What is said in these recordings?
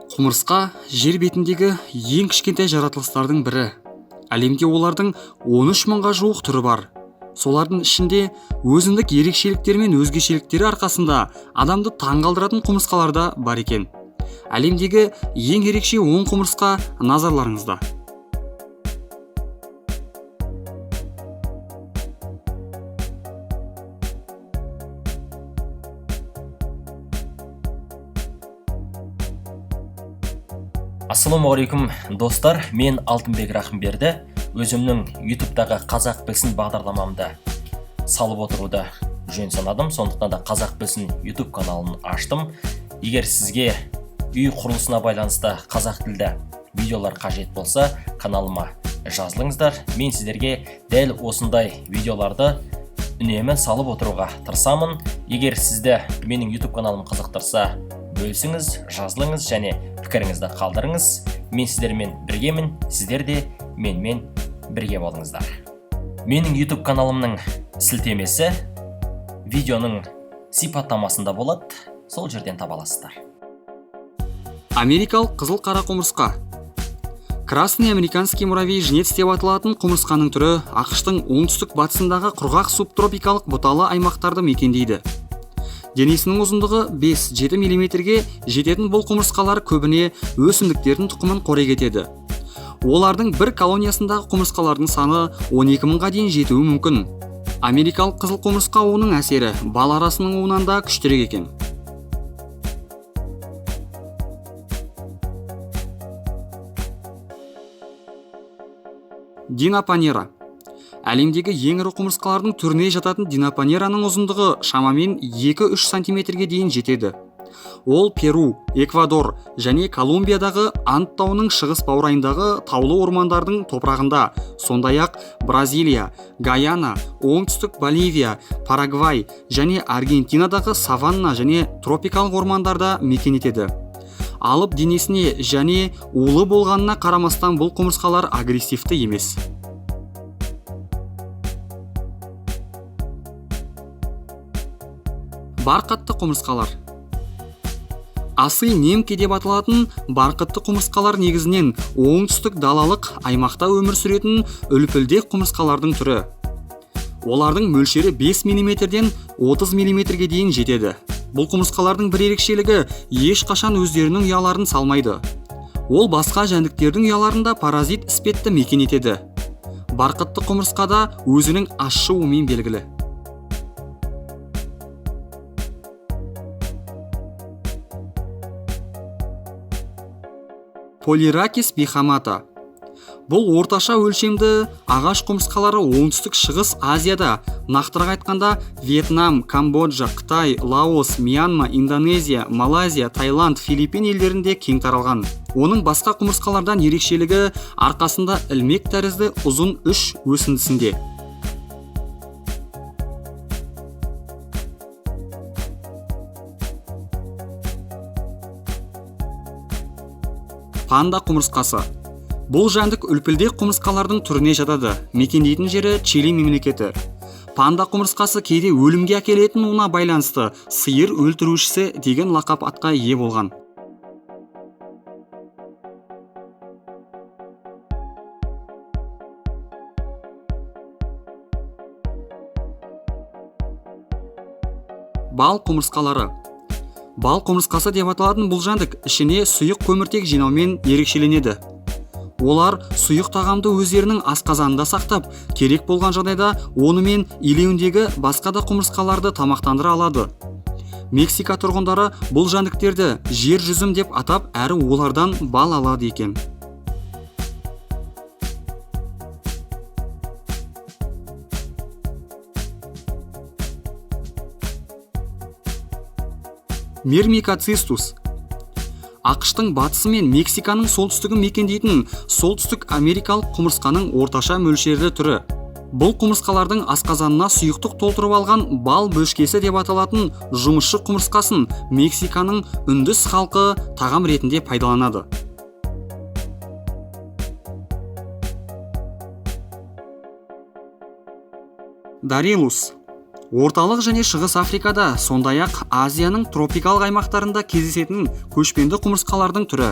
Құмырсқа жер бетіндегі ең кішкентай жаратылыстардың бірі. Әлемде олардың 13 мыңға жуық түрі бар. Солардың ішінде өзіндік ерекшеліктері мен өзгешеліктері арқасында адамды таңғалдыратын құмырсқалар да бар екен. Әлемдегі ең ерекше 10 құмырсқа назарларыңызда. Ассалаумағалейкум, достар. Мен Алтынбек Рахымберді. Өзімнің YouTube'дағы Қазақ білсін бағдарламамды салып отыруды жөн санадым. Сондықтан да Қазақ білсін YouTube каналын аштым. Егер сізге үй құрылысына байланысты қазақ тілді видеолар қажет болса, каналыма жазылыңыздар. Мен сіздерге дәл осындай видеоларды үнемі салып отыруға тырысамын. Егер сізді менің YouTube каналым қызықтырса, бөлісіңіз, жазылыңыз және пікіріңізді қалдырыңыз. Мен сіздермен біргемін, сіздер де менімен бірге болыңыздар. Менің YouTube каналымның сілтемесі видеоның сипаттамасында болады, сол жерден таба аласыздар. Америкалық қызыл қара құмырсқа. Красный американский муравей жнец деп аталатын құмырсқаның түрі АҚШ-тың оңтүстік батысындағы құрғақ субтропикалық бұталы аймақтарды мекендейді. Денесінің ұзындығы 5-7 мм-ге жететін бұл құмырсқалар көбіне өсімдіктердің тұқымын қорек етеді. Олардың бір колониясындағы құмырсқалардың саны 12 мыңға дейін жетуі мүмкін. Америкалық қызыл құмырсқа уының әсері бал арасының уынан да күштірек екен. Динапанера. Әлемдегі ең ірі құмырсқалардың түріне жататын динапанераның ұзындығы шамамен 2-3 сантиметрге дейін жетеді. Ол Перу, Эквадор және Колумбиядағы Анд тауының шығыс баурайындағы таулы ормандардың топырағында, сондай-ақ Бразилия, Гаяна, оңтүстік Боливия, Парагвай және Аргентинадағы саванна және тропикалық ормандарда мекен етеді. Алып денесіне және улы болғанына қарамастан бұл құмырсқалар агрессивті емес. Барқытты құмырсқалар. Осы немке деп аталатын барқытты құмырсқалар негізінен оңтүстік далалық аймақта өмір сүретін үлпілдек құмырсқалардың түрі. Олардың мөлшері 5 мм-ден 30 мм-ге дейін жетеді. Бұл құмырсқалардың бір ерекшелігі ешқашан өздерінің ұяларын салмайды. Ол басқа жәндіктердің ұяларында паразит іспетті мекен етеді. Барқытты құмырсқа да өзінің ащы уымен белгілі. Полиракис бихамата. Бұл орташа өлшемді ағаш құмырсқалары оңтүстік шығыс Азияда, нақтырақ айтқанда Вьетнам, Камбоджа, Қытай, Лаос, Мьянма, Индонезия, Малайзия, Таиланд, Филиппин елдерінде кең таралған. Оның басқа құмырсқалардан ерекшелігі арқасында ілмек тәрізді ұзын үш өсіндісінде. Панда құмырсқасы. Бұл жәндік үлпілдек құмырсқалардың түріне жатады. Мекендейтін жері Чили мемлекеті. Панда құмырсқасы кейде өлімге әкелетін уына байланысты сиыр өлтірушісі деген лақап атқа ие болған. Бал құмырсқалары. Бал құмырсқасы деп аталатын бұл жәндік ішіне сұйық көміртек жинаумен ерекшеленеді. Олар сұйық тағамды өздерінің асқазанында сақтап, керек болған жағдайда онымен илеуіндегі басқа да құмырсқаларды тамақтандыра алады. Мексика тұрғындары бұл жәндіктерді жер жүзім деп атап, әрі олардан бал алады екен. Мирмикацистус. АҚШ-тың батысы мен Мексиканың солтүстігін мекендейтін солтүстік америкалық құмырсқаның орташа мөлшерлі түрі. Бұл құмырсқалардың асқазанына сұйықтық толтырып алған бал бөшкесі деп аталатын жұмысшы құмырсқасын Мексиканың үндіс халқы тағам ретінде пайдаланады. Дарилус. Орталық және Шығыс Африкада, сондай-ақ Азияның тропикалық аймақтарында кездесетін көшпенді құмырсқалардың түрі.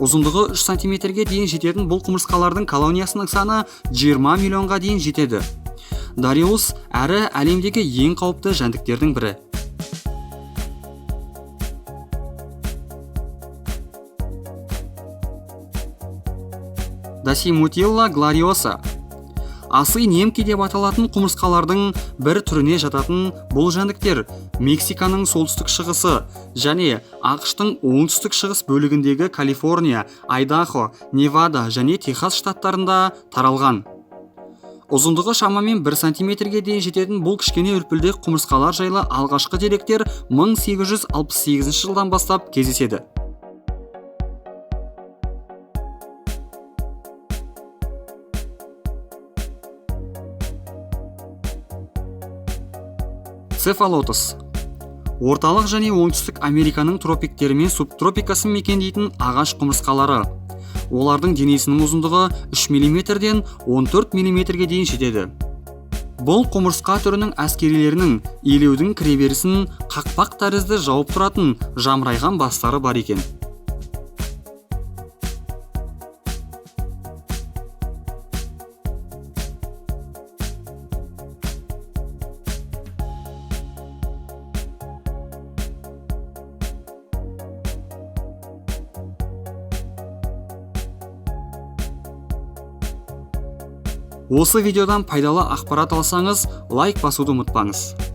Ұзындығы 3 сантиметрге дейін жететін бұл құмырсқалардың колониясының саны 20 миллионға дейін жетеді. Дариус әрі әлемдегі ең қауіпті жәндіктердің бірі. Dasymutilla gloriosa. Асы немки деп аталатын құмырсқалардың бір түріне жататын бұл жәндіктер Мексиканың солтүстік шығысы және АҚШ-тың оңтүстік шығыс бөлігіндегі Калифорния, Айдахо, Невада және Техас штаттарында таралған. Ұзындығы шамамен 1 сантиметрге дейін жететін бұл кішкене үлпілдек құмырсқалар жайлы алғашқы деректер 1868 жылдан бастап кездеседі. Цефалотос. Орталық және Оңтүстік Американың тропиктері мен субтропикасын мекендейтін ағаш құмырсқалары. Олардың денесінің ұзындығы 3 миллиметрден 14 миллиметрге дейін жетеді. Бұл құмырсқа түрінің әскерилерінің илеудің кіреберісін қақпақ тәрізді жауып тұратын жамырайған бастары бар екен. Осы видеодан пайдалы ақпарат алсаңыз, лайк басуды ұмытпаңыз.